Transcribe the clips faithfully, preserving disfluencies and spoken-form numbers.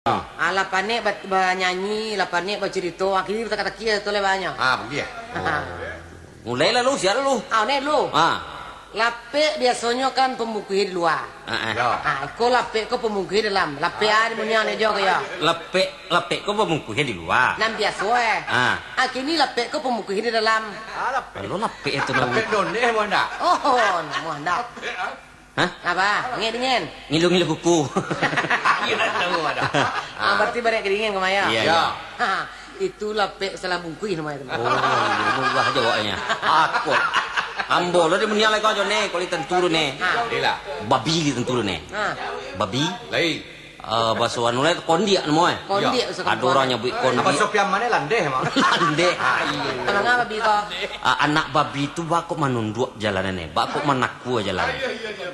Ah, lah panek ba-, banyanyi, lah panek bacurito, ah, kini bataki-taki tu lah banyak. Ah, bagi, eh? Ah. Mulai lalu, siap lalu. Ah, ni dulu. Ah. Lapek biasonyo kan pambungkuih di lua. Ah, ah. Yo. Ah, iko lapek ko pambungkuih dalam. Lapek ah, di muniang ni jo ko yo. Lapek, lapek ko pambungkuih di lua. Nan biaso, eh. Ah. Ah, kini lapek ko pambungkuih di dalam. Ah, lapek. Kalau lapek itu namanya. Lapek doneh, muah ndak? Oh, muah ndak. Lapek, ah. Hah? Apa? Dingin, dingin. Ngilu-ngilu kuku. Iya, tak tahu ada. Ah, berarti barek kedingin kemaya. Iya, iya. Ha, itulah pek salah bungkuih namanya tu. Oh, iya, murah aja awaknya. Aku. Ambo lo di muniang lai kau jo ne, kau li tentu lo ne. Ha. Iyalah. Babi li tentu lo ne. Ha. Babi. Lai. Eh, baso anu lai kondiak namo eh. Kondiak. Iya. Baso ado urang nyabuik kondiak. Apa sopian mana landeh, Mak? Landeh. Ha, iya. Kalau ngapa babi kau? Ah, anak babi tu bako manunduak jalanannya, bako manakua jalan.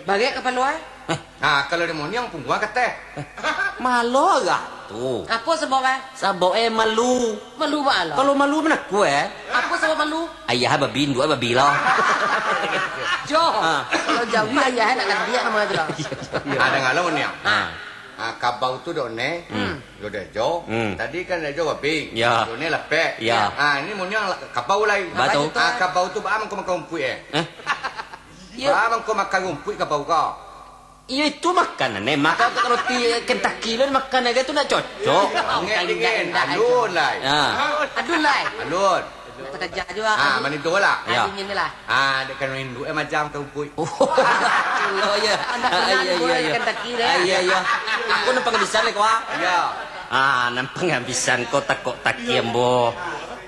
Bagek kapalo ai? Eh. Ha, kalau di muniang pungguang kateh. Eh, malo agak tu. Apo sabab eh? Sabab eh malu. Malu baa lo? Kalau malu manaku eh. Apo sabab malu? Ayah babi, induak babi lo. Jo. Ha. Kalau jauah ayah nak kandiak namo tu lo. Ha, danga lo muniang. Ha. Ha, kabau tu dok ne. Hmm. Dok dek jo. Hmm. Tadi kan dek jo babi. Ya. Dok ne lapek. Ya. Ha, ini muniang la-, kabau lai. Batul. Ha, kabau tu baa mangko makan rumpuik eh. Eh? Iyo. Baa mangko makan rumpuik kabau ko? Iyo, itu makanan, eh. Makan tu roti Kentucky lo makan aja tu ndak cocok. Angek dingin, alun lai. Ha. Alun lai. Alun. Nak takaja jo ah. Ha, manido lah. Ya. Dingin lah. Ha, dek kan rindu eh macam makan rumpuik. Oh. Iyo, iyo. Anak Ah, kenal iyo, dua iyo, iyo. Kentucky deh. Ah, iyo, iyo. Aku nampak bisan ni, kau. Iyo. Ah, nampak bisan kau takok taki ambo.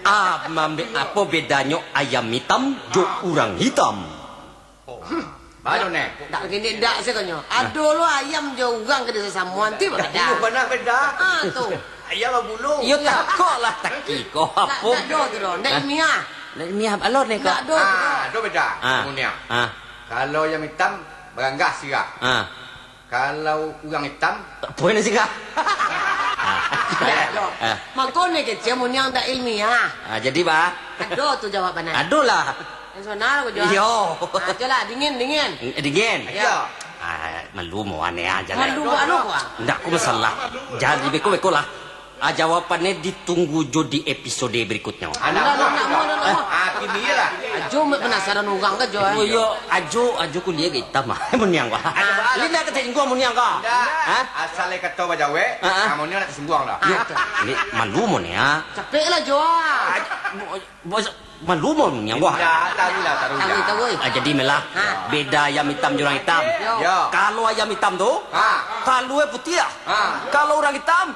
Ah, mambe-, apo bedanyo ayam hitam jo urang hitam? Oh. Baru, Nek. Ndak kini ndak, saya tanya. Ado lo ayam jo urang ka disasamoan, ti bakada. Iyo, bana beda. Ah, tu. Ayam babulu. Iyo, takok lah taki ko. Ndak, apo? Ndak ado tu doh. Ndak ilmiah. Ndak ilmiah, alor ni ko. Ndak ado tu doh. Ah, ado beda. Ah. Muniang. Ah. Kalau ayam hitam, baranggah sirah. Ah. Kalau urang hitam, apo nan sirah? Ndak ado. Ah. Mako ni kecek muniang ndak ilmiah. Ah, jadi, bah? Ado tu jawabannya. Ado lah. Yang sana aku jual. Iyo. Ah, cuba lah, dingin, dingin. Eh, dingin? Iyo. Ah, malu mo aneh aja lah. Malu mo anu ko, ah? Ndak, aku masalah. Jadi beko-beko lah. Ah, jawabannya ditunggu jo di episode berikutnya. Anak mo, anak mo, anak mo. Ah, kini lah. Ajo mek penasaran urang ka, Jo, eh? Oh, iyo, Ajo, Ajo kuliah ka hitam, ah. Muniang ko. Ah. Linda ka tersinggung muniang ko. Ndak. Hah? Asal kato bajawek, Ah, ah. Muniang nak tersinggung lah. Ah, tu. Ni malu mo ni, ah. Capek lah, Jo. Ah, mo-, Bos, malu mo niang wah. Indak, taruihlah, taruihlah. Taruih, taruih. Ah, jadi melah. Ha. Beda ayam hitam jo urang hitam. Yo. Yo. Kalau ayam hitam tu, Ha. Kalau eh putiah. Ha. Kalau urang hitam.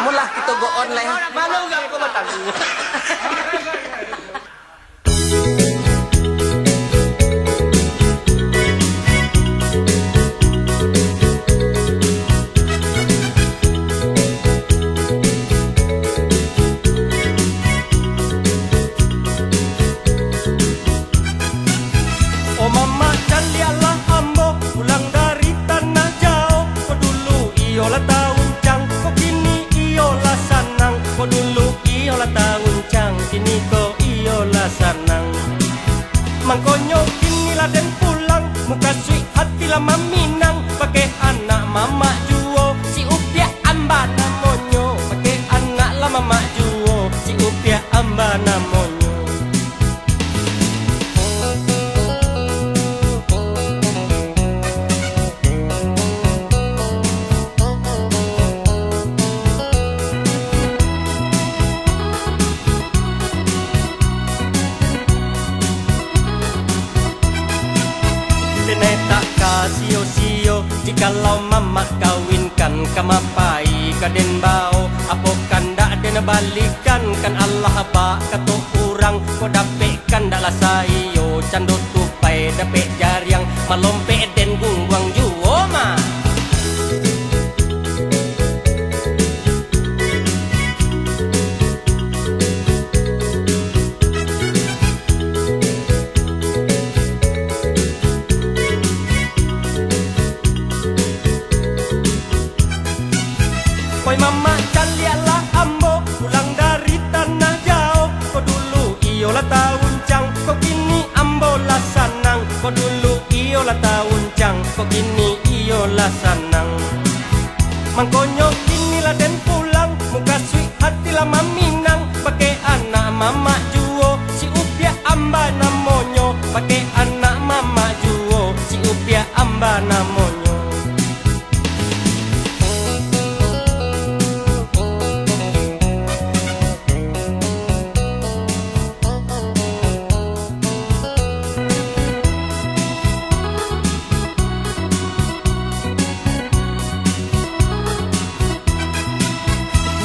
Amulah kito go on lah. Malu gak kau batangguh. O mamak, caliaklah ambo pulang dari tanah jauh. Ko dulu iyo lah tauncang, ko kini iyo lah sanang. Ko dulu iyo lah tauncang, kini ko iyo lah sanang. Mangkonyo kini lah den pulang, mukasuik hati lah maminang. Pakai anak mamak juo, si Upiak Amba namonyo. Pakai anak lah mamak juo, si Upiak Amba namonyo. Denai tak ka sio-sio, jikalau mamak kawinkan ka mapai ka den bao. Apo kandak den balikan, kan alah bak kato urang, ko dapek kandak lah saiyo, cando tupai dapek jariang, malompek den gungguang juo mah. Oi mamak, caliaklah ambo pulang dari tanah jauh. Ko dulu iyo lah tauncang, ko kini ambo lah sanang. Ko dulu iyo lah tauncang, Kini iyo lah sanang. Mangkonyo kini lah den pulang, mukasuik hati lah maminang. Pakai anak mamak juo, si Upiak Amba namonyo. Pakai anak mamak juo, si Upiak Amba namonyo.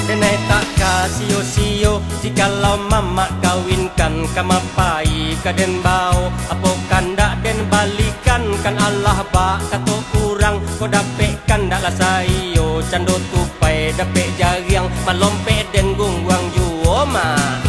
Denai tak ka sio-sio, jikalau mamak kawinkan ka mapai ka den bao, apo kandak den balikan, kan alah bak kato urang, ko dapek kandak lah saiyo, cando tupai dapek jariang, malompek den gungguang juo, Mak.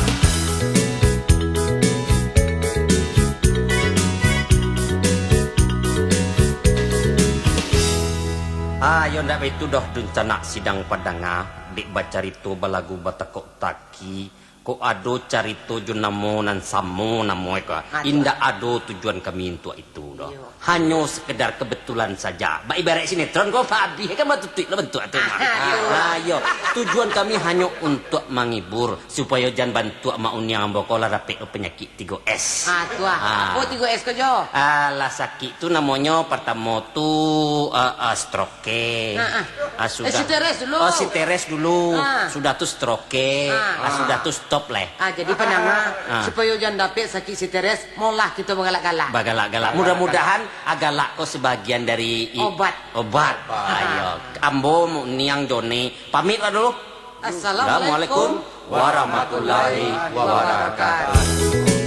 Ah, yo ndak baitu doh, dunsanak sidang padanga, dek bacarito balagu batakok-taki, kok ado carito jo namo nan samo namo e ko. Ah, tu. Indak ado tujuan kami untuak itu doh. Iyo. Hanyo sekedar kebetulan saja. Ba-, ibarat sinetron ko, Pak Abi kan batutuik lah bantuak tu, Mak. Ah, iyo. Ah, iyo. Tujuan kami hanyo untuak manghibur, supayo jan bantuak Mak Uniang ambo ko lah dapek panyakik tigo S. Ah, tu ah. Ah. Apo tigo S ko, Jo? Ah, lah sakik tu namonyo partamo tu, ah, ah, stroke. Ah, ah. Ah, Eh, sudah. Siteres dulu. Oh, siteres dulu. Ah. Sudah tu stroke. Ah. Ah, sudah tu stop leh. Ah, jadi pandanga, Ah. supayo jan dapek sakik siteres, molah kito bagalak-galak. Bagalak-galak. Mudah-mudahan agalak ko sebagian dari i-, Obat. obat. Obat. Ayo, ambo Mak Uniang Joni pamit lah dulu. Assalamualaikum warahmatullahi wabarakatuh.